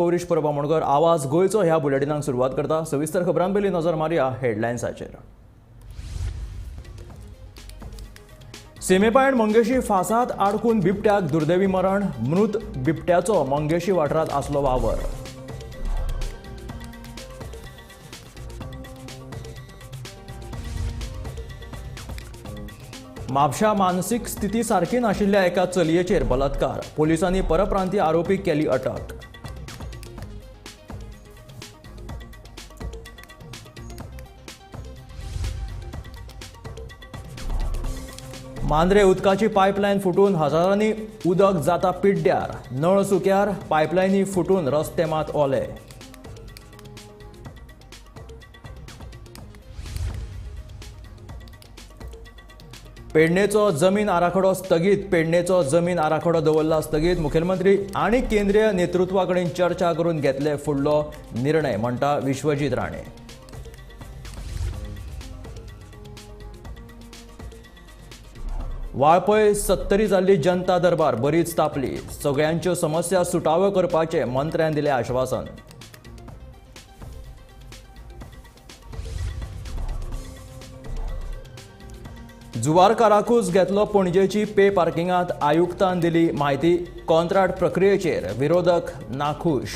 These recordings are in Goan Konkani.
गौरीश परब आमोणकर आवाज गोंयचो ह्या बुलेटिनाक सुरवात करता. सविस्तर खबरां पयलीं नजर मारया हेडलायन्साचेर. सीमेपायण मंगेशी फासात आडकून बिबट्याक दुर्दैवी मरण. मृत बिबट्याचो मंगेशी वाठारांत आसलो वावर. म्हापशा मानसीक स्थिती सारकी नाशिल्ल्या एका चलयेचेर बलात्कार. पोलिसांनी परप्रांतीय आरोपीक केली अटक. मांद्रे उदकाची पायपलायन फुटून हजारांनी उदक जाता पिड्ड्यार. नळ सुक्यार पायपलायनी फुटून रस्ते मात ओले. पेडणेचो जमीन आराखडो स्थगीत. पेडणेचो जमीन आराखडो दवरला स्थगीत. मुखेलमंत्री आनी केंद्रीय नेतृत्वा कडेन चर्चा करून घेतले फुडलो निर्णय, म्हणटा विश्वजीत राणे. वाळपय सत्तरी जाल्ली जनता दरबार बरीच तापली. सगळ्यांच्यो समस्या सुटाव्यो करपाचें मंत्र्यान दिलें आश्वासन. जुवारकाराकूच घेतलो पणजेची पे पार्किंगांत. आयुक्तान दिली म्हायती. कॉन्ट्राक्ट प्रक्रियेचेर विरोधक नाखूश.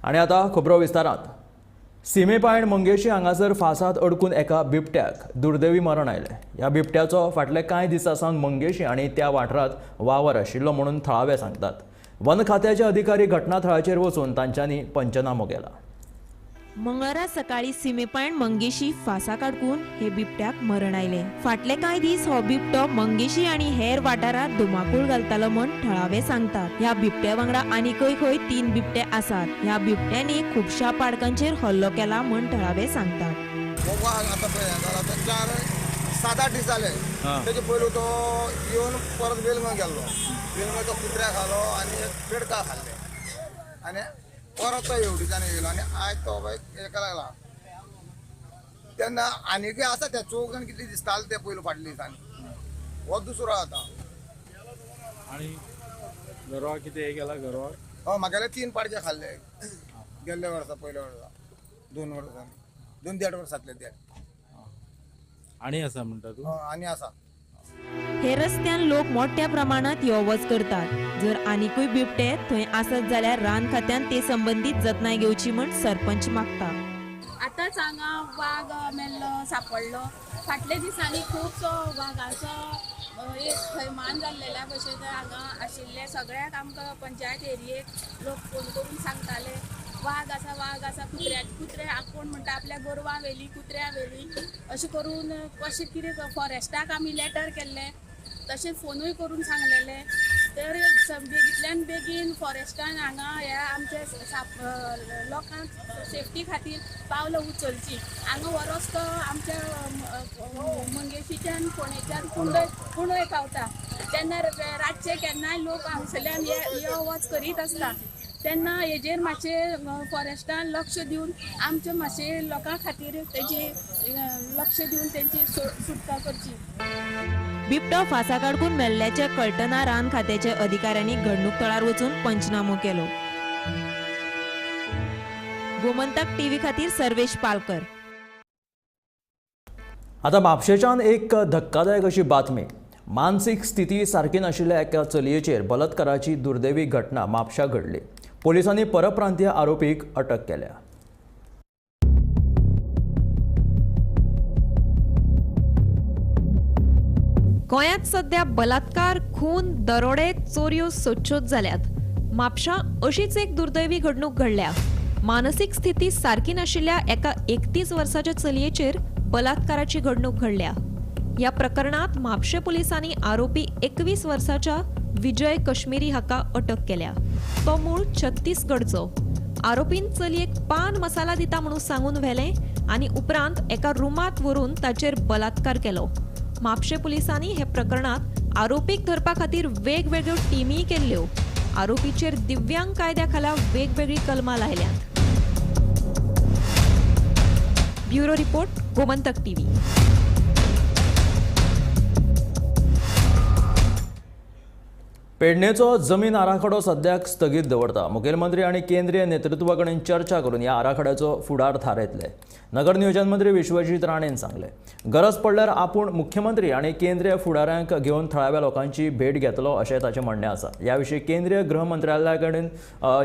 आनी आतां खबरो विस्तारांत. सीमेपायण मंगेशी हांगासर फासात अडकून एका बिबट्याक दुर्दैवी मरण आयलें. ह्या बिबट्याचो फाटले कांय दिसां सावन मंगेशी आनी त्या वाठारांत वावर आशिल्लो म्हणून थळावे सांगतात. वन खात्याचे अधिकारी घटनाथळाचेर वचून तांच्यांनी पंचनामो केला. मंगळारा सकाळी सीमेपायण मंगेशी फासा काडकून हे बिबट्याक मरण आयलें. फाटले कांय दीस हो बिबटो मंगेशी आनी हेर वाठारांत धुमाकूळ घालतालो म्हूण थळावे सांगतात. ह्या बिबट्या वांगडा आनीकय खंय 3 बिबटे आसात. ह्या बिबट्यांनी खुबश्या पाडकांचेर हल्लो केला म्हूण थळावे सांगतात. 7-8 दीस जाले तेजे पयलू तो येवन परत वेलंगां गेल्लो. वेलंगां तो कुत्र्या खालो आनी एक पेडका खाल्ले आनी परत तो हेवटेच्यान येयलो आनी आयज तो हेका लागला. तेन्ना आनीकय आसा ते चौग जाण कितले दिसताले ते पयलू फाटल्या दिसांनी. हो दुसरो आतां. आनी गोरवाक कितें हे केला गोरवाक? हय, म्हागेले 3 पाडके खाल्ले गेल्ले वर्सा, पयल्या वर्सा, 2 वर्सांनी, 2-1.5 वर्सांतले ते. आनी आसा म्हणटा तूं? हय, आनी आसा. हे रस्त्यान लोक मोठ्या प्रमाणात यो वच करतात. जर आनीकूय बिबटे थंय आसत जाल्यार रान खात्यान ते संबंदीत जतनाय घेवची म्हूण सरपंच मागता. आतांच हांगा वाग मेल्लो सापडलो. फाटल्या दिसांनी खुबसो वागाचो एक थैमान जाल्लेल्या भशेन हांगा आशिल्ले सगळ्याक आमकां पंचायत एरियेक लोक फोन करून सांगताले वाग आसा, वाग आसा. कुत्रे आपूण म्हणटा आपल्या गोरवां व्हेली, कुत्र्या व्हेली, अशें करून कशें कितें फॉरेस्टाक आमी लेटर केल्लें, तशें फोनूय करून सांगलेलें. तर बेगींतल्यान बेगीन फॉरेस्टान हांगा ह्या आमच्या लोकांक सेफ्टी खातीर पावलां उचलचीं. हांगा हो रस्तो आमच्या मंगेशीच्यान फोंडेच्यान कुंडय पावता. तेन्ना रातचे केन्नाय लोक हांगसरल्यान यो वच करीत आसता. तेन्ना हेजेर मातशें फॉरेस्टान लक्ष दिवन आमच्या मातशें लोकां खातीर तेजी लक्ष दिवन तेंची सुटका करची. बिबटो फासा काडकून मेल्ल्याचे कळटना रान खात्याच्या अधिकाऱ्यांनी घडणूक थळार वचून पंचनामो केलो. गोमंतक टीव्ही खातीर सर्वेश पालकर. आतां म्हापशेच्यान एक धक्कादायक अशी बातमी. मानसीक स्थिती सारकी नाशिल्ल्या एका चलयेचेर बलात्काराची दुर्दैवी घटना म्हापशा घडली. पोलिसांनी परप्रांतीय आरोपीक अटक केल्या. गोंयांत सध्या बलात्कार, खून, दरोडे, चोरयो सदच्योच जाल्यात. म्हापशा अशीच एक दुर्दैवी घडणूक घडल्या. मानसीक स्थिती सारकी नाशिल्ल्या एका 31 वर्साच्या चलयेचेर बलात्काराची घडणूक घडल्या. ह्या प्रकरणात म्हापशें पुलिसांनी आरोपी 21 वर्साच्या विजय कश्मीरी हाका अटक केल्या. तो मूळ छत्तीसगडचो. आरोपीन चलयेक पान मसाला दिता म्हणून सांगून व्हेलें आनी उपरांत एका रुमांत व्हरून ताचेर बलात्कार केलो. म्हापशें पुलिसांनी हे प्रकरणात आरोपीक धरपा खातीर वेगवेगळ्यो टिमीय केल्ल्यो. आरोपीचेर दिव्यांग कायद्या खाला वेगवेगळीं कलमां लायल्यांत. Bureau report, Gomantak TV. पेडणेचो जमीन आराखडो सद्याक स्थगीत दवरता. मुखेलमंत्री आनी केंद्रीय नेतृत्वा कडेन चर्चा करून ह्या आराखड्याचो फुडार थारायतले. नगर नियोजन मंत्री विश्वजीत राणेन सांगलें, गरज पडल्यार आपूण मुख्यमंत्री आनी केंद्रीय फुडाऱ्यांक घेवन थळाव्या लोकांची भेट घेतलो अशें ताचें म्हणणें आसा. ह्या विशीं केंद्रीय गृह मंत्रालया कडेन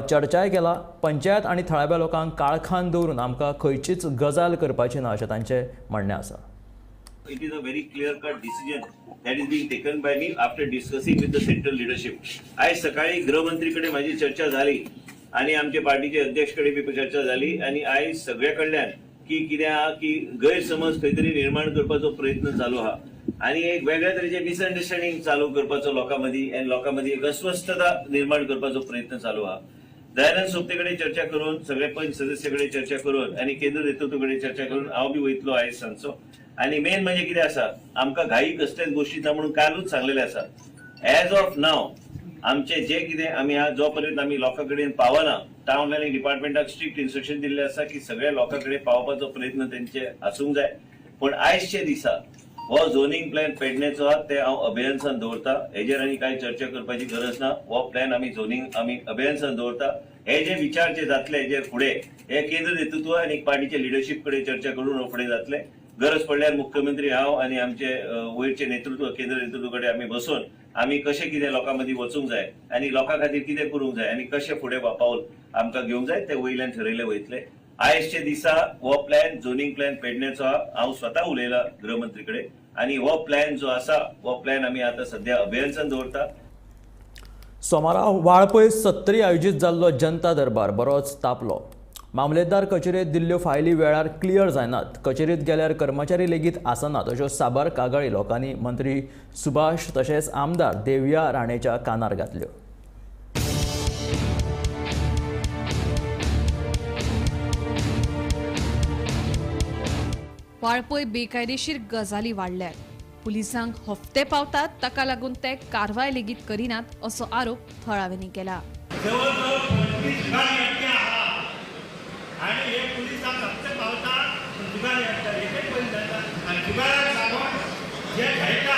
चर्चाय केला. पंचायत आनी थळाव्या लोकांक काळखान दवरून आमकां खंयचीच गजाल करपाची ना अशें तांचें म्हणणें आसा. It is a very clear-cut decision that is being taken by me after discussing with the central leadership. आयज सकाळी गृहमंत्री कडे माझी चर्चा झाली आणि आमचे पार्टीचे अध्यक्ष कडे बी चर्चा झाली आणि आयज सगळ्या कडल्यान की कितें आहा की गैरसमज खंय तरी निर्माण करपाचो प्रयत्न चालू आहा आणि एक वेगळ्या तरेचे मिसअंडरस्टँडिंग चालू करपाचो लोकां मदीं आनी लोकां मदीं एक अस्वस्थता निर्माण करपाचो प्रयत्न चालू आहा. दयानंद सोपते कडेन चर्चा करून, सगळे पंच सदस्य कडेन चर्चा करून आनी केंद्र नेतृत्व कडेन चर्चा करून हांव बी वयतलो आयज सांजचो. आनी मेन म्हणजे कितें आसा, आमकां घाई कसलेच गोश्टी ना म्हणून कालूच सांगलेलें आसा. एज ऑफ नाव आमचे जे कितें आमी आज जो पर्यंत आमी लोकां कडेन पावना, टावन प्लॅनिंग डिपार्टमेंटाक स्ट्रिक्ट इन्स्ट्रक्शन दिल्लें आसा की सगळ्या लोकां कडेन पावपाचो प्रयत्न तेंचे आसूंक जाय. पूण आयजचे दिसा हो झोनिंग प्लॅन पेडणेचो आहा ते हांव अभियन्सान दवरता. हेजेर आनी कांय चर्चा करपाची गरज ना. हो प्लॅन आमी झोनिंग आमी अभियन्सान दवरता. हे जे विचार जे जातले हेजेर फुडें हे केंद्र नेतृत्व आनी पार्टीचे लिडरशीप कडेन चर्चा करून फुडें जातले. गरज पडल्यार मुख्यमंत्री हांव आनी आमचे वयरचे नेतृत्व केंद्र नेतृत्व कडेन आमी बसून आमी कशें कितें लोकां मदीं वचूंक जाय आनी लोकां खातीर कितें करूंक जाय आनी कशें फुडें पावल आमकां घेवंक जाय ते वयल्यान ठरयले वयतले. आयजचे दिसा हो प्लॅन झोनिंग प्लॅन पेडणेचो हांव स्वता उलयला गृहमंत्री कडेन आनी हो प्लॅन जो आसा हो प्लॅन आमी आतां सद्या अभियन्सान दवरता. सोमारा वाळपय सत्तरी आयोजीत जाल्लो जनता दरबार बरोच तापलो. मामलेदार कचेरेंत दिल्ल्यो फायली वेळार क्लियर जायनात, कचेरेंत गेल्यार कर्मचारी लेगीत आसनात अश्यो साबार कागाळी लोकांनी मंत्री सुभाष तशेंच आमदार देविया राणेच्या कानार घातल्यो. वाळपय बेकायदेशीर गजाली वाडल्यात, पुलिसांक हफ्ते पावतात ताका लागून ते कारवाय लेगीत करिनात असो आरोप थळाव्यांनी केला. जवळजवळ 25 गाडी आहा आणि हे पुलिसांक हप्ते पावतात जुगारी हाडटा, हेचे पयलीं जाता आनी जुगाराक लागून जे खेळटा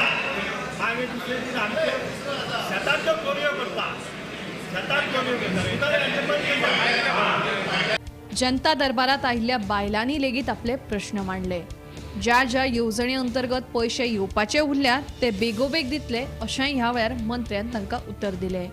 मागीर दुसरे दीस आमचे शेतांच्यो चोरयो करता, शेतांत चोरयो करता, जुगारी हाडचे बंद करता. जनता दरबारात आयिल्ल्या बायलांनी लेगीत आपले प्रश्न मांडले. ज्या ज्या येवजणे अंतर्गत पयशे येवपाचे उरल्यात ते बेगोबेग दितले अशेंय ह्या वेळार मंत्र्यान तांकां उतर दिलें.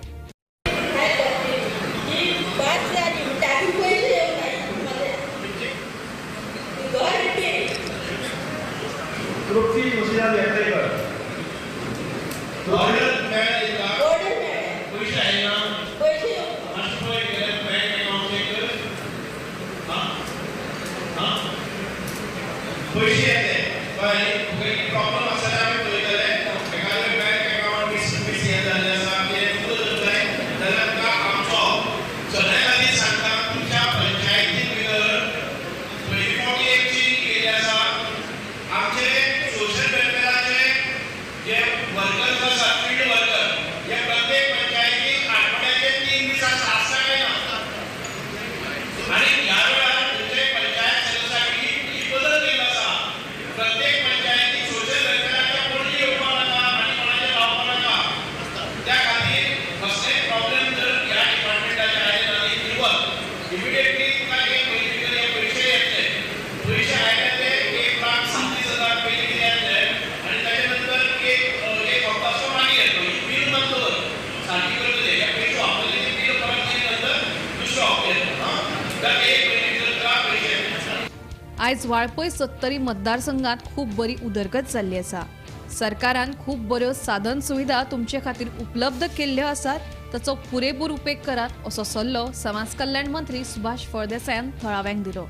आयज वाळपय सत्तरी मतदारसंघात खूब बरी उदरगत जाल्ली आसा. सरकारान खूब बऱ्यो साधन सुविधा तुमचे खातीर उपलब्ध केल्ल्यो आसात, ताचो पुरेपूर उपेग करात असो सल्लो समाज कल्याण मंत्री सुभाष फळदेसायान थळाव्यांक दिलो.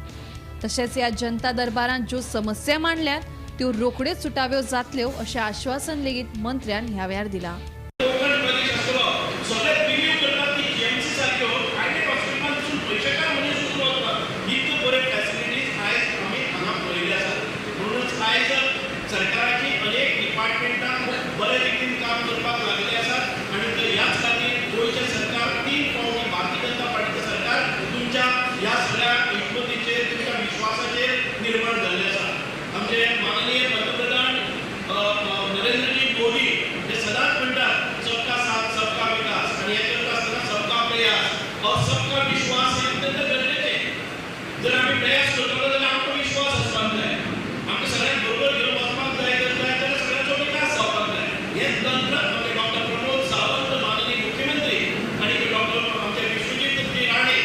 तशेंच ह्या जनता दरबारांत ज्यो समस्या मांडल्यात त्यो रोखड्योच सुटाव्यो जातल्यो अशें आश्वासन लेगीत मंत्र्यान ह्या वेळार दिलां. सरकाराची अनेक डिपार्टमेंटां खूब बरे रितीन काम करपाक लागले आसात आनी ह्याच खातीर गोंयचें सरकार 3 फावटी भारतीय जनता पार्टीचें सरकार तुमच्या ह्या सगळ्या हिकमतीचेर, तुमच्या विश्वासाचेर निर्माण जाल्लें आसा. आमचे माननीय पंतप्रधान नरेंद्रजी मोदी हे सदांच म्हणटात आमचे डॉक्टर प्रमोद सावंत माननीय मुख्यमंत्री आनी डॉक्टर आमचे विश्वजीत जी राणे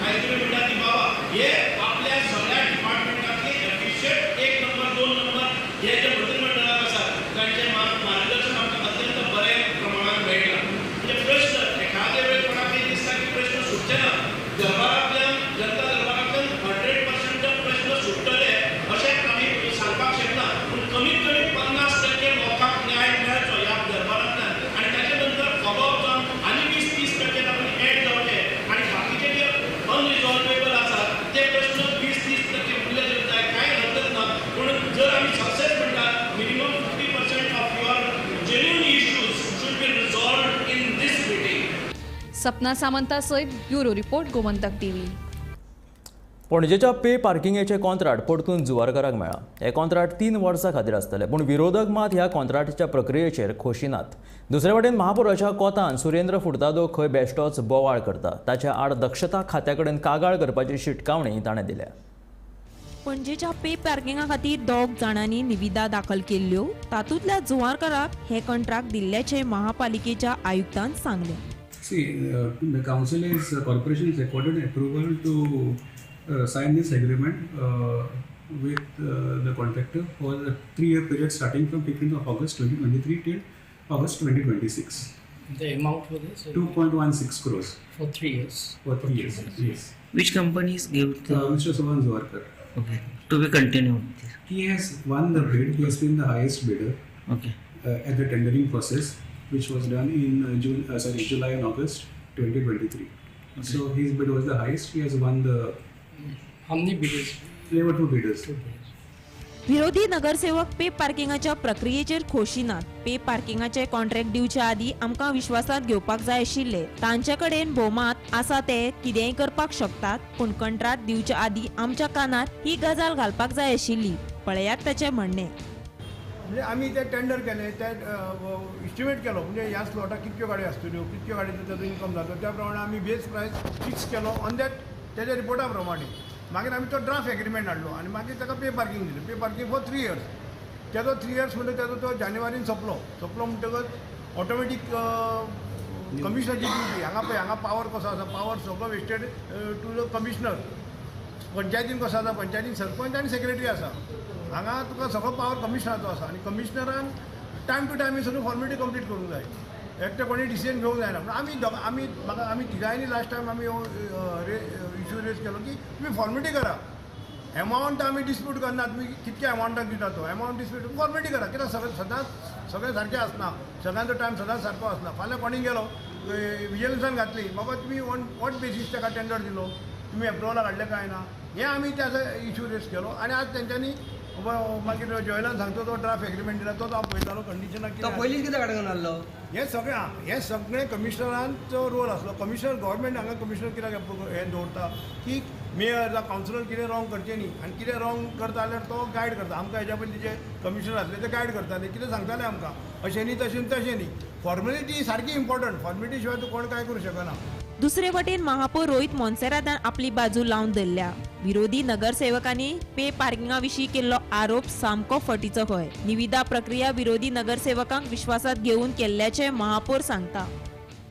आनी तुमी म्हणटा की बाबा हे आपल्या सगळ्या डिपार्टमेंटांतली एफिशियंट 1 नंबर 2 नंबर हे जे मंत्रिमंडळाक आसात तांचें मार्गदर्शन आमकां अत्यंत बऱ्या प्रमाणात मेळटा. म्हणजे प्रश्न एखाद्या वेळ कोणाक दिसता की प्रश्न सुटचे ना, दरबारांतल्यान जनता दरबारांतल्यान 100% प्रश्न सुट्टले अशें आमी सांगपाक शकना, पूण कमीत कमी 50% लोकांक न्याय मेळचो ह्या दरबारांतल्यान आनी ताचे नंतर फॉलोअप जावन आनी 20-30% आपण एड जावचे आनी बाकीचे जे अनरिजॉल्वेबल आसात ते प्रश्न 20-30% उरले जरी जाय कांय हरकत ना, पूण जर आमी सक्सेस म्हणटा minimum 50% of your genuine issues should be resolved in this meeting. Sapna Samanta सयत ब्युरो रिपोर्ट, गोमंतक टीव्ही. पणजेच्या पे पार्किंगेचें कॉन्त्राट परतून जुवारकाराक मेळ्ळां. हें कॉन्त्राट 3 वर्सां खातीर आसतलें, पूण विरोधक मात ह्या कॉन्त्राटाच्या प्रक्रियेचेर खोशी नात. दुसरे वटेन महापौराच्या कोतान सुरेंद्र फुर्तादो खंय बेश्टोच बोवाळ करता, ताच्या आड दक्षता खात्या कडेन कागाळ करपाची शिटकावणी ताणें दिल्या. पणजेच्या पे पार्किंगा खातीर 2 जाणांनी निविदा दाखल केल्ल्यो, तातूंतल्या जुवारकाराक हे कंत्राट दिल्ल्याचें महापालिकेच्या आयुक्तान सांगलें. See, the council is corporation is accorded approval to sign this agreement with the contractor for the 3-year period starting from 15th of August 2023 till August 2026. The amount for this? 2.16 crores. For 3 years? For 3 years, yes. Which companies give the... Mr. Sohan Zuarkar. Okay. To be continued. He has won the bid. He has been the highest bidder. Okay. At the tendering process, which was done in July and August 2023. Okay. So his bid was the highest. He has won the... How many bidders? There were 2 bidders. 2 bidders. विरोधी नगरसेवक पे पार्किंगाच्या प्रक्रियेचेर खोशी नात. पे पार्किंगाचे कॉन्ट्रॅक्ट दिवचे आदीं आमकां विश्वासांत घेवपाक जाय आशिल्ले. तांचे कडेन भोवमत आसा, ते कितेंय करपाक शकतात, पूण कंत्राट दिवचे आदीं आमच्या कानार ही गजाल घालपाक जाय आशिल्ली. पळयात ताचें म्हणणें. म्हणजे आमी ते टेंडर केले, ते इस्टिमेट केलो, म्हणजे ह्या स्लॉटाक कितक्यो गाडयो आसतल्यो, कितक्यो गाडयेचो ताजो इन्कम जातलो, त्या प्रमाणे आमी बेज प्रायस फिक्स केलो ऑन that तेज्या रिपोर्टा प्रमाणे. मागीर आमी तो ड्राफ्ट एग्रीमेंट हाडलो आनी मागीर ताका पे पार्किंग दिलें. Pay parking for 3 years. तेजो 3 इयर्स म्हणटकच तेजो तो जानेवारीन सोंपलो. सोंपलो म्हणटकच ऑटोमॅटीक कमिशनरची ड्युटी हांगा पळय, हांगा पावर कसो आसा, पावर सगळो वेस्टेड टू the commissioner. पंचायतीन कसो आसा, पंचायतीन सरपंच आनी सेक्रेटरी आसा. हांगा तुका सगळो पावर कमिशनराचो आसा आनी कमिशनरान टायम टू टायम ही सगळी फॉर्मेलिटी कंप्लीट करूंक जाय. एकटे कोणी डिसिजन घेवंक जायना. पूण आमी आमी म्हाका आमी तिगांयनी लास्ट टायम आमी इशू रेज केलो की तुमी फॉर्मेलिटी करा. एमावंट आमी डिस्प्यूट करना, तुमी कितक्या एमावंटाक दिता तो एमावंट डिस्प्यूट फॉर्मेलिटी करा. कित्याक सगळें सदांच सगळें सारकें आसना, सगळ्यांचो टायम सदांच सारको आसना. फाल्यां कोणी गेलो विजिलन्सान घातली, बाबा तुमी ऑन what basis ताका टेंडर दिलो, तुमी एप्रुवलाक हाडलें काय ना, हें आमी त्याचो इशू रेज केलो. आनी आज तेंच्यांनी मागीर जॉयलान सांगतो तो ड्राफ्ट एग्रीमेंट दिला, तो हांव पळयतालो कंडिशनाक तो पयलींच कित्याक काडूंक नासलो. हें सगळें हें सगळें कमिशनरांचो रोल आसलो. कमिशनर गव्हर्मेंट हांगा कमिशनर कित्याक हें दवरता की मेयर जावं कावन्सिलर कितें रॉंग करचें न्ही, आनी कितें रॉंग करता जाल्यार तो गायड करता. आमकां हेज्या पयलीं जे कमिशनर आसले ते गायड करताले, कितें सांगताले आमकां अशें न्ही तशें तशें न्ही. फॉर्मेलिटी सारकी इम्पॉर्टंट, फॉर्मेलिटी शिवाय तूं कोण कांय करूं शकना. दुसरे वटेन महापौर रोहित मोन्सेरातान आपली बाजू लावन धरल्या. विरोधी नगरसेवकांनी पे पार्किंगा विशीं केल्लो आरोप सामको फटीचो हय. निविदा प्रक्रिया विरोधी नगरसेवकांक विश्वासात घेवन केल्ल्याचें महापौर सांगता.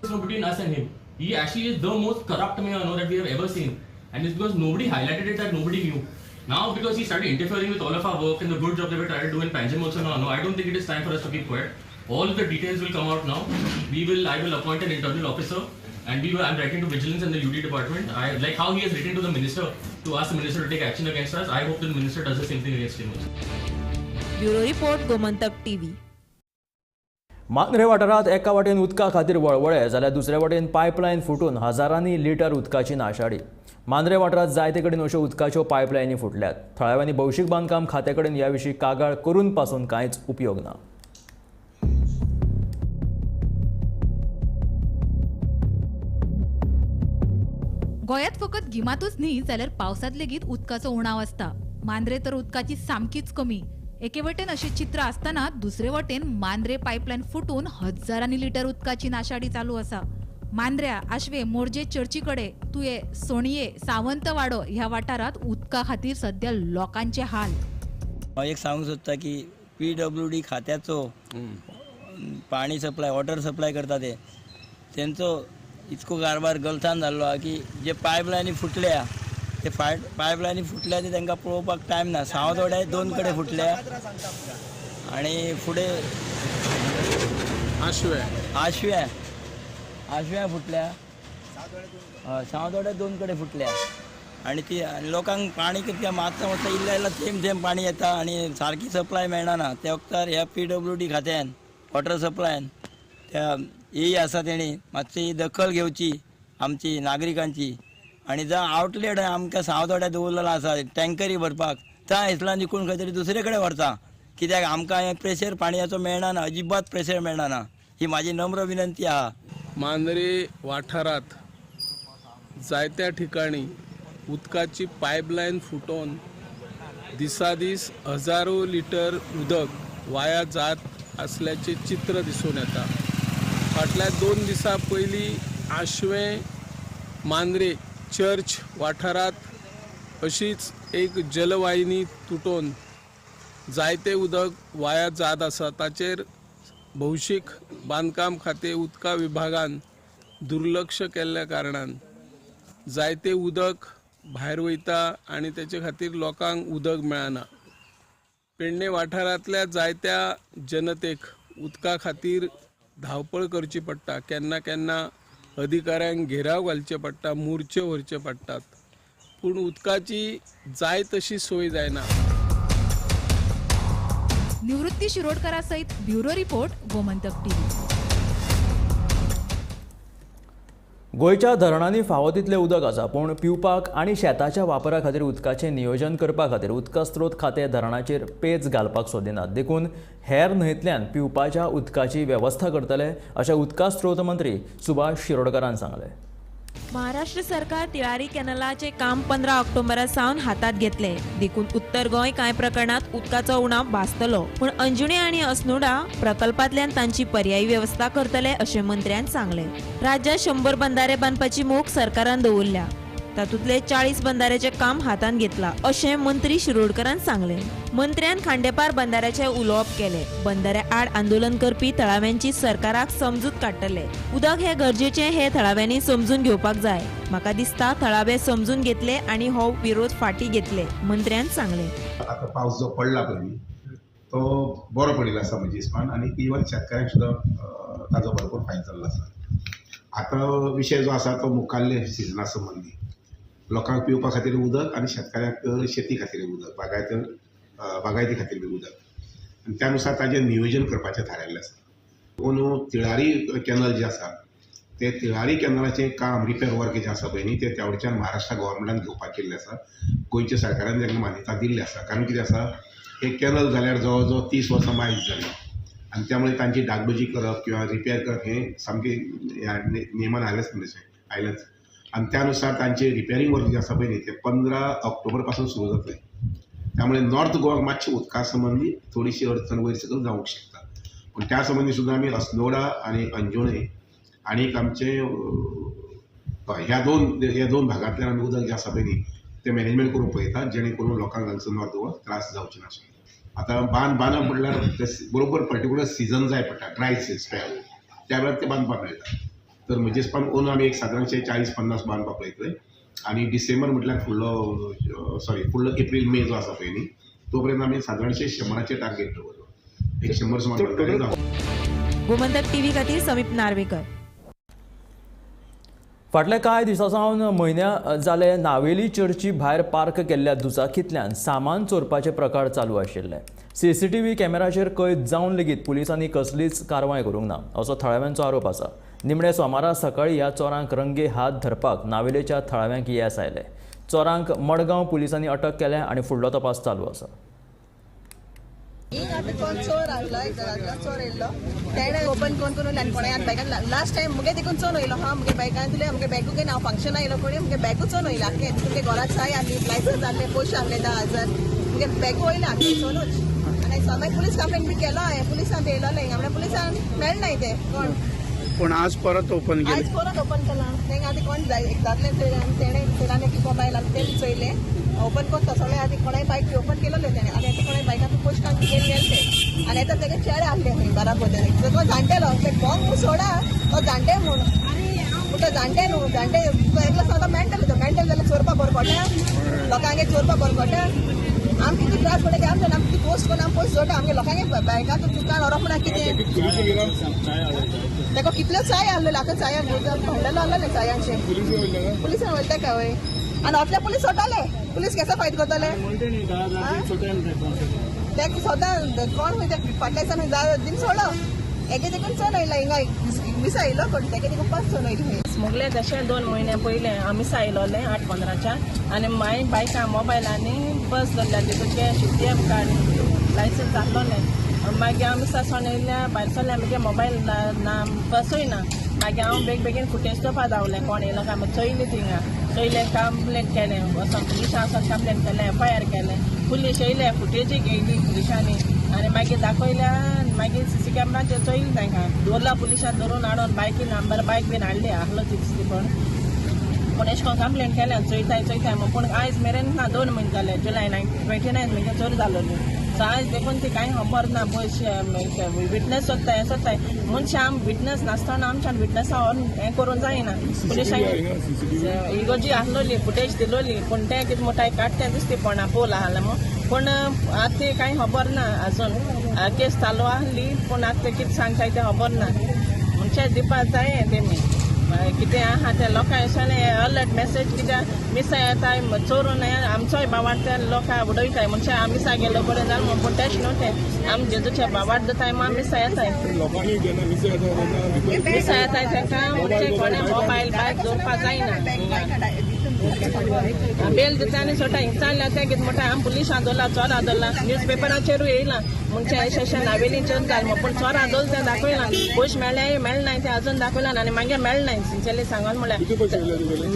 Between us and him, he actually is the most corrupt mayor that we have ever seen, and it's because nobody highlighted it that nobody knew. Now because he started interfering with all of our work and the good job that we try to do in Panjim also now, no, I don't think it is time for us to keep quiet. All the details will come out now. I will appoint an internal officer. And I'm writing to Vigilance and the UD department. I like how he has written to the minister to ask the minister to take action against us. I hope the minister does the same thing against him also. Bureau Report, Gomantak TV. Mandrem वाठारांत एका वाटेन उदका खातीर वळवळे जाल्यार दुसरे वाटेन पायपलायन फुटून हजारांनी लिटर उदकाची नाशाडी. मांद्रे वाठारांत जायते कडेन अश्यो उदकाच्यो पायपलायनी फुटल्यात. थळाव्यांनी भौशीक बांदकाम खात्या कडेन ह्या विशीं कागाळ करून पासून कांयच उपयोग ना. गोंयांत फकत गिमांतूच न्ही जाल्यार पावसांत लेगीत उदकाचो उणाव आसता. मांद्रे तर उदकाची सामकीच कमी. एके वटेन अशें चित्र आसतना दुसरे वटेन मांद्रे पायपलायन फुटून हजारांनी लिटर उदकाची नाशाडी चालू आसा. मांद्र्या, आशवे, मोरजे चर्ची कडेन, तुये, सोणये, सावंतवाडो ह्या वाठारांत उदका खातीर सद्या लोकांचे हाल. हांव एक सांगूंक सोदता की PWD खात्याचो पाणी सप्लाय वॉटर सप्लाय करता ते तेंचो इतको कारभार गलतान जाल्लो आहा की जे पायपलायनी फुटल्या ते पायपलायनी फुटल्या ते तांकां पळोवपाक टायम ना. सावतोड्या 2 कडेन फुटल्या आनी फुडें आशव्या आशव्या फुटल्या, सावतोड्या 2 कडेन फुटल्या आनी ती लोकांक पाणी कितक्या मातसा मातसा इल्लें इल्लें थेंब थेंब पाणी येता आनी सारकी सप्लाय मेळना. त्या वखतार ह्या PWD खात्यान वॉटर सप्लायन त्या ए आसा तेणी मातशी दखल घेवची आमची नागरिकांची. आनी जावं आवटलेट आमकां सावतोड्या दवरलेलो आसा टँकरी भरपाक, त्या इतल्यान विकून खंय तरी दुसरे कडेन व्हरता कित्याक आमकां हें प्रेशर पाणयाचो मेळना, अजिबात प्रेशर मेळना. ही म्हाजी नम्र विनंती आहा. मांद्रे वाठारांत जायत्या ठिकाणी उदकाची पायपलायन फुटोवन दिसादीस हजारो लिटर उदक वाया जात असल्याचे चित्र दिसून येता. फाटल्या 2 दिसां पयलीं आशवें मांद्रे चर्च वाठारांत अशीच एक जलवाहिनी तुटोवन जायते उदक वाया जात आसा. ताचेर भौशीक बांदकाम खातें उदका विभागान दुर्लक्ष केल्ल्या कारणान जायते उदक भायर वयता आनी तेचे खातीर लोकांक उदक मेळना. पेडणे वाठारांतल्या जायत्या जनतेक उदका खातीर धांवपळ करची पडटा, केन्ना केन्ना अधिकाऱ्यांक घेराव घालचे पडटा, मोर्चे व्हरचे पडटात, पूण उदकाची जाय तशी सोय जायना. निवृत्ती शिरोडकरा सहित ब्युरो रिपोर्ट, गोमंतक टीव्ही. गोंयच्या धरणांनी फावो तितलें उदक आसा, पूण पिवपाक आनी शेताच्या वापरा खातीर उदकाचें नियोजन करपा खातीर उदका स्रोत खातें धरणाचेर पेज घालपाक सोदिनात, देखून हेर न्हंयतल्यान पिवपाच्या उदकाची वेवस्था करतले अशें उदका स्रोत मंत्री सुभाष शिरोडकरान सांगलें. महाराष्ट्र सरकार तिळारी कॅनलाचे काम 15 ऑक्टोबरा सावन हातात घेतले, देखून उत्तर गोंय कांय प्रकरणात उदकाचो उणाव भासतलो, पूण अंजुणे आनी अस्नोडा प्रकल्पांतल्यान तांची पर्यायी वेवस्था करतले अशें मंत्र्यान सांगलें. राज्यात 100 बंधारे बांदपाची मोख सरकारान दवरल्या, तातूंतले 40 बंधाऱ्याचें काम हातांत घेतलां अशें मंत्री शिरोडकरान सांगलें. मंत्र्यान खांडेपार बंधाऱ्याचें उलोवप केलें. बंधाऱ्या आड आंदोलन करपी थळाव्यांची सरकाराक समजूत काडटले. उदक हें गरजेचें हें थळाव्यांनी समजून घेवपाक जाय. म्हाका दिसता थळावे समजून घेतले आनी हो विरोध फाटीं घेतले, मंत्र्यान सांगलें. आतां पावस जो पडला पळय तो बरो पडिल्लो आसा म्हज्या हिसपान आनी इवन शेतकाऱ्यांक सुद्दां ताजो भरपूर फायदो जाल्लो आसा. आतां विशय जो आसा तो मुखाल्ले सिजना संबंदी लोकांक पिवपा खातीर उदक आनी शेतकाऱ्यांक शेती खातीर उदक, बागायती खातीर बी उदक, आनी त्या नुसार ताजें नियोजन करपाचें थारायल्लें आसा. अंदू तिळारी कॅनल जें आसा ते तिळारी कॅनलाचें काम रिपेर वर्क जें आसा पळय न्ही तें त्या वटेच्यान महाराष्ट्र गव्हर्मेंटान घेवपाक केल्लें आसा. गोंयच्या सरकारान तांकां मान्यता दिल्ली आसा. कारण कितें आसा, हे कॅनल जाल्यार जवळ जवळ 30 वर्सां मायज जाली आनी त्यामुळे तांची डागडुजी करप किंवा रिपेर करप हें सामकें ह्या नेमान आयलेंच आयलेंच. आनी त्यानुसार तांचे रिपेरींग वर्क जें आसा पळय न्ही तें 15 ऑक्टोबर पासून सुरू जातलें. त्यामुळे नॉर्थ गोवाक मातशी उदका संबंदी थोडीशी अडचण वयर सकयल जावंक शकता, पूण त्या संबंदी सुद्दां आमी अस्नोडा आनी अंजुणे आनी आमचे ह्या दोन भागांतल्यान आमी उदक जें आसा पळय न्ही तें मॅनेजमेंट करूंक पळयतात, जेणे करून लोकांक हांगसर नॉर्थ गोवा त्रास जावचे नाशिल्ले. आतां बांद बांदप म्हणल्यार बरोबर पर्टिक्युलर सिजन जाय पडटा, ड्राय स्पेल, त्या वेळार ते बांदपाक मेळटा. तर म्हजे हिसपान अंदू आमी एक सादारणशे 40-50 बांदपाक पळयतले आनी डिसेंबर म्हटल्यार फुडलो एप्रील मे जो आसा पळय न्ही तो पर्यंत आमी सादारणशे 100 टार्गेट दवरलो, एक 100 सुमार. गोमंतक टीव्ही खातीर समीप नार्वेकर. फाटल्या कांय दिसां सावन म्हयन्या जाले नावेली चर्ची भायर पार्क केल्ल्या दुचाकींतल्यान सामान चोरपाचे प्रकार चालू आशिल्ले. सीसीटीव्ही कॅमेराचेर कैद जावन लेगीत पुलिसांनी कसलीच कारवाय करूंक ना असो थळाव्यांचो आरोप आसा. निमणे सोमारा सकाळीं ह्या चोरांक रंगे हात धरपाक नावेलेच्या थळाव्यांक येस आयलें. चोरांक मडगांव पुलिसांनी अटक केल्या आनी फुडलो तपास चालू आसा. आतां कोण चोर आसलो, एक चोर येयल्लो, तेणें ओपन करून करून कोणें बॅगान लास्ट टायम मुगे देखून चोन येयलो. हा मुगे बॅगान तुले मुगे बॅगूय ना, हांव फंक्शना येयलो कोणी मुगे बॅगूच चोन येयला आख्खें. तुमगे घराक साय आहली, लायसन्स आहलें, पयशे आहले 10,000, मुगे बॅगू वयलें आख्खें चोनूच. आनी मागीर पुलीस कंप्लेन बी केलो हांवें, पुलिसान येयलोलें म्हळ्यार पुलिसान मेळनाय तें कोण. पूण आज परत ओपन केलें, आज परत ओपन केलां. तेंगा आतां कोण जाय एक दादले चोयलें आनी तेणें चोयलां आनी मोबायल आनी तें चोयलें. ओपन करता सगळें आनी कोणाय बायक ओपन केलेलें तेणें आनी आतां कोणाय बायकाक पयशे काडून घेवन गेले ते आनी आतां तेगे चेडे आहले खंय बराबर तेणें तो जाणटेलो बोंग म्हूण सोडा तो जाणटे म्हूण पूण तो जाणटे न्हू जाणटे तो एकलो सांगता मेंटल तो मेंटल जाल्यार चोरपा बरो पडटा लोकांगे चोरपा बरो पडटा. आम कितले त्रास पडटा आमच्या आम कितें पोस्ट करून आम पयशे जोडटा आमगे लोकांगे बँकांत चुकान व्हरप म्हणा कितें ताका कितल्यो चाय आहलेलो आतां चायान भांडलो आहलेलें चायांचें पुलिसान वयता काय वय आनी अतले पुलीस सोडटाले पुलीस केसो फायट करतले तेका सदां कोण खंय ते फाटल्या दिसान दिन सोडलो एके देखून चड आयला हिंगा मिसा येयलो कोण तेके देखून पांच चड आयली. मुगले तशें 2 म्हयने पयलें आमी आयलोलें 8:15 आनी मागीर बायकां मोबायलांनी बस धरल्या तितून कॅश ATM card licence आहलोलें. मागीर आमी सासोन येयल्या भायर सरल्या मुगे मोबायल ना बसूय ना. मागीर हांव बेग बेगीन फुटेज चोवपा धांवलें कोण येयलो काय चोयलें थिंगा चोयलें कंप्लेन केलें वचोन पुलिसां वचोन कंप्लेन केलें FIR केलें. पुलीस येयले फुटेजी घेयली पुलिसांनी आनी मागीर दाखयल्या मागीर CC कॅमेराचेर चोयलें तांकां दवरला पुलिसान धरून हाडून बायकी नंबर बायक बीन हाडली आहलो तितली पूण एशें कोन्न कंप्लेन केल्या चोयताय चोयताय म्हूण पूण आयज मेरेन ना 2 म्हयने जाले जुलय 29 म्हगे चोरी जालोली. सो आयज देखून ती कांय खबर ना पयशे विटनस सोदताय हें सोदताय मनशां आम विटनस नासतना आमच्यान विटनसा व्हरून हें करूंक जायना. पुलिसांक इगोजी आहलोली फुटेज दिलोली पूण तें कितें म्हणटाय काडटें दिसती पडना पोल आहलें म्हूण पूण आतां ती कांय खबर ना आजून केस चालू आहली पूण आतां तें कितें सांगताय तें खबर ना. म्हणजे दिवपा जाय तेमी कितें आहा तें लोकांक अशें अलर्ट मॅसेज कित्याक मिसां येताय चोरून आमचोय बावाट ते लोकांक उडयताय म्हणजे आमी मिसां गेलो बरें जालें म्हूण पूण तेश न्हू तें आम जेजूचे बावाट दिताय म्हूण मिसां येताय मिसां येताय तांकां म्हणजे कोणें मोबायल बायक दवरपा जायना बेल दिता आनी सोडटा हिंगा तें कितें म्हणटा आम पुलिसां दवरला चोरां दवरला न्यूज पेपराचेरूय येयलां म्हणजे अशें अशें नावेली चोर जालें म्हूण पूण चोरां दवरला तें दाखयलां पयशे मेळ्ळें मेळनाय तें अजून दाखयलां आनी मागीर मेळनाय सिन्सियरली सांगोन म्हळ्यार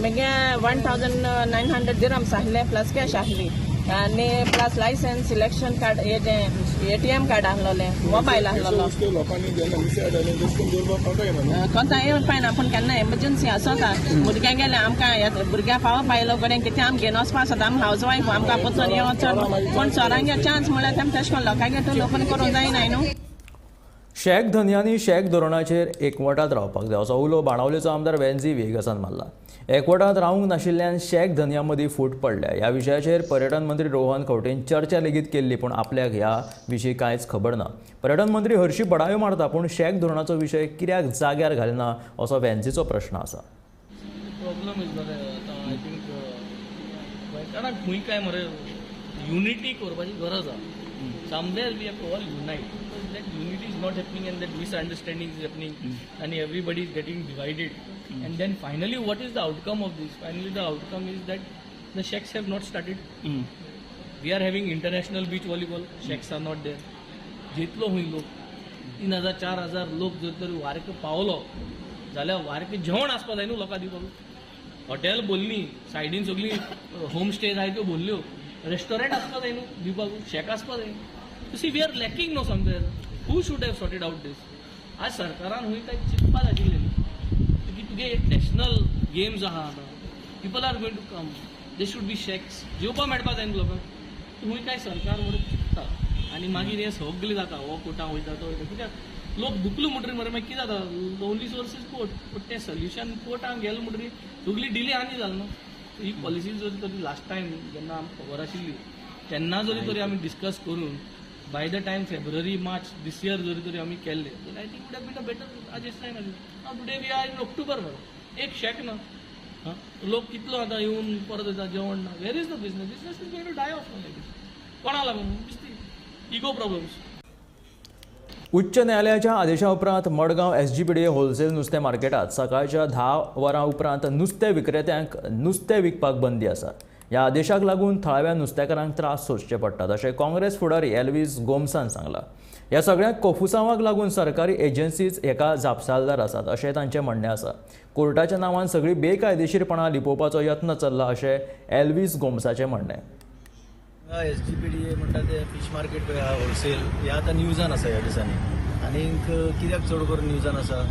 मागीर 1900 दिरम्स आहले प्लस कॅश आहली आनी प्लस लायसन्स सिलेक्शन कार्ड हेजें ATM card आहलोलें मोबायल आहलोलो कोता येवन पायना पूण केन्ना एमर्जन्सी आसता भुरग्यांक गेल्यार आमकां भुरग्यां पावप आयलो कडेन कितें आम घेवन वचपा आसता आम हावज वायफ आमकां वचोन हें वचोन पूण चोरांगे चान्स म्हळ्यार तेम तशें करून लोकांगे तूं लोकांनी करूंक जायना न्हू. शॅक धनयांनी शॅक धोरणाचेर एकवटात रावपाक जाय असो उलो बाणावलेचो आमदार वेन्झी व्हिएगसान मारला. एकवटात रावंक नाशिल्ल्यान शॅक धनयां मदीं फूट पडल्या. ह्या विशयाचेर पर्यटन मंत्री रोहन खंवटेन चर्चा लेगीत केल्ली पूण आपल्याक ह्या विशीं कांयच खबर ना. पर्यटन मंत्री हरशी बडायो मारता पूण शॅक धोरणाचो विशय कित्याक जाग्यार घालना असो वेन्झीचो प्रश्न आसा. प्रॉब्लम is मरे आतां I think गोंयकारांक खंय काय मरे युनिटी करपाची गरज आसा. Somewhere we have to all unite because that unity is not happening and that misunderstanding is happening and everybody is getting divided. And then finally what is the outcome of this? Finally the outcome is that the shacks have not started. We are having international beach volleyball, shacks are not there. जितलो हुंय लोक 3000 4000 लोक जर तर वारक पावलो जाल्यार वारक जेवण आसपा जाय न्हू लोकां दिवपाक. हॉटेल भरली, सायडीन सगळी होम स्टे जाय त्यो भरल्यो, रेस्टॉरंट आसपा जाय न्हू दिवपाक, शॅक आसपा जाय. You see we are lacking no somewhere. Who should have sorted out this? आज सरकारान हुंय काय चिंतपा जाय आशिल्लें की तुगे एक नॅशनल गेम्स आहा आतां, people are going to come, they should be shacks, जेवपा मेळपा जाय न्हू लोकांक. हुंय काय सरकार म्हणून चिंतता आनी मागीर हें सगळें जाता, हो कोर्टां वयता तो वयता, कित्याक लोक दुखलो म्हणटरीर मरे मागीर कितें जाता, ओनली सोर्स is court. पूण तें सोल्युशन कोर्टान गेलें म्हणटरीर सगळी डिले आनी जाल न्हू. ही पॉलिसी जरी तरी लास्ट टायम जेन्ना आमकां खबर आशिल्ली तेन्ना जरी तरी आमी डिस्कस करून by the time February March this year जरी तरी आमी केल्ले जाल्यार I think would have been a better आज जायना. Now today we are in October मरे, एक शॅक ना, लोक कितलो आतां येवन परत वयता, जेवण ना. Where is the business? Business is going to die off like this. कोणा लागून इगो प्रॉब्लम्स. उच्च न्यायालयाच्या आदेशा उपरांत मडगांव SGPDA wholesale नुस्तें मार्केटात सकाळच्या 10 वरां उपरांत नुस्तें विक्रेत्यांक नुस्तें विकपाक बंदी आसा. ह्या आदेशाक लागून थळाव्या नुस्तेकारांक त्रास सोंसचे पडटात अशें काँग्रेस फुडारी एल्वीस गोम्सान सांगलां. ह्या सगळ्या कोफुसांवाक लागून सरकारी एजन्सीज हेका जापसालदार आसात अशें तांचें म्हणणें आसा. कोर्टाच्या नांवान सगळीं बेकायदेशीरपणां लिपोवपाचो यत्न चल्ला अशें एल्वीस गोम्साचें म्हणणें. SGPDA म्हणटा ते फीश मार्केट पळय आहा होलसेल, हे आतां न्यूजान आसा ह्या दिसांनी. आनीक कित्याक चड करून न्यूजान आसा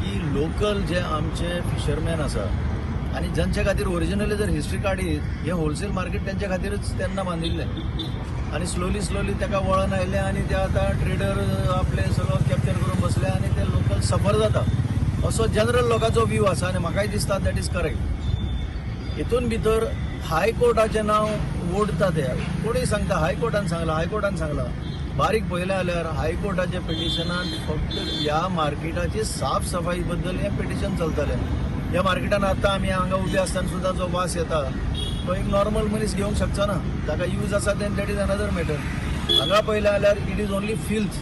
की लोकल जे आमचे फिशरमॅन आसा आनी जांचे खातीर ओरिजिनली जर हिस्ट्री काडीत हें होलसेल मार्केट तेंच्या खातीरच तेन्ना बांदिल्लें आनी स्लोली स्लोली ताका वळण आयलें आनी ते आतां ट्रेडर आपले सगळो कॅप्चर करून बसले आनी ते लोकल सफर जाता असो जनरल लोकांचो व्यू आसा आनी म्हाकाय दिसता that is correct. हितून भितर हायकोर्टाचें नांव ओडटा ते कोणूय सांगता हायकोर्टान सांगलां हायकोर्टान सांगलां. बारीक पळयलें जाल्यार हायकोर्टाच्या पिटिशनान फक्त ह्या मार्केटाची साफ सफाई बद्दल हें पिटिशन चलतलें. ह्या मार्केटान आतां आमी हांगा उबे आसतना सुद्दां जो वास येता तो एक नॉर्मल मनीस घेवंक शकचो ना, ताका यूज आसा then that is another matter. हांगा पळयलें जाल्यार it is only filth.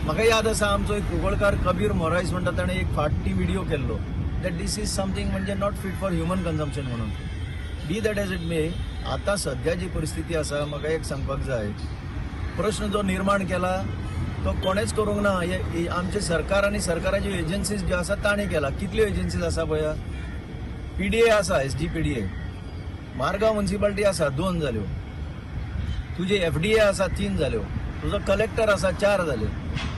म्हाका याद आसा आमचो एक कुंकळकार कबीर मोरायस म्हणटा ताणें एक फाटी व्हिडियो केल्लो that this is something म्हणजे not fit for human consumption म्हणून. Be that as it may, आतां सद्या जी परिस्थिती आसा म्हाका एक सांगपाक जाय, प्रश्न जो निर्माण केला तो कोणेच करूंक ना, हे आमचे सरकार आनी सरकाराच्यो एजन्सीज ज्यो आसा ताणें केला. कितल्यो एजन्सीज आसा पळया, पीडीए आसा, एसजीपीडीए, मारगांव म्युनिसिपालिटी आसा 2 जाल्यो, तुजे एफडीए आसा 3 जाल्यो, तुजो कलेक्टर आसा 4 जाले,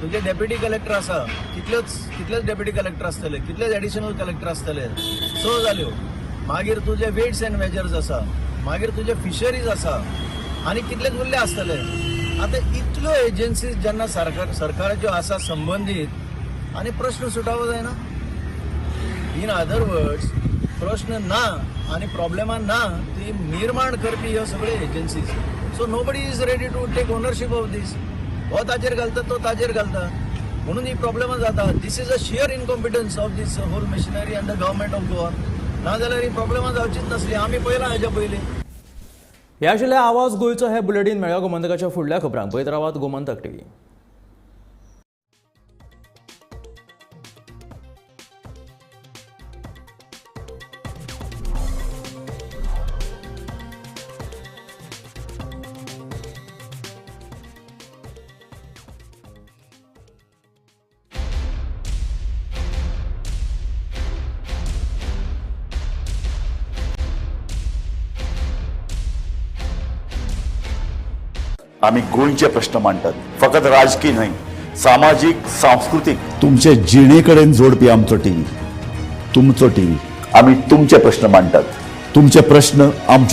तुजे डेप्युटी कलेक्टर आसा कितलेच डेप्युटी कलेक्टर आसतले, कितलेच एडिशनल कलेक्टर आसतले, 6 जाल्यो. मागीर तुजे वेट्स एंड मेजर्स आसा, मागीर तुजे फिशरीज आसा आनी कितलेच उरले आसतले. आतां इतल्यो एजन्सीज जेन्ना सरकाराच्यो आसा संबंदीत आनी प्रश्न सुटावो जायना. इन अदर वर्ड्स प्रश्न ना आनी प्रॉब्लेमां ना ती निर्माण करपी ह्यो सगळ्यो agencies. So nobody is ready to take ownership of this. हो ताजेर घालता तो ताजेर घालता म्हणून ही प्रॉब्लेमां जाता. This is a sheer incompetence of this whole machinery and the government of Goa. ना जाल्यार ही प्रॉब्लेमां जावचीच नासली. आमी पळयलां हेज्या पयलीं. ह्या आशिल्लें आवाज गोंयचो हें बुलेटीन. मेळ्ळ्या गोमंतकाच्या फुडल्या खबरांक पळयत रावात गोमंतक टीव्ही. आमी गोंयचे प्रश्न मांडटात, फकत राजकीय न्हय, सामाजीक, सांस्कृतीक, तुमचे जिणे कडेन जोडपी आमचो टीव्ही, तुमचो टीव्ही. आमी तुमचे प्रश्न मांडटात, तुमचे प्रश्न आमचे.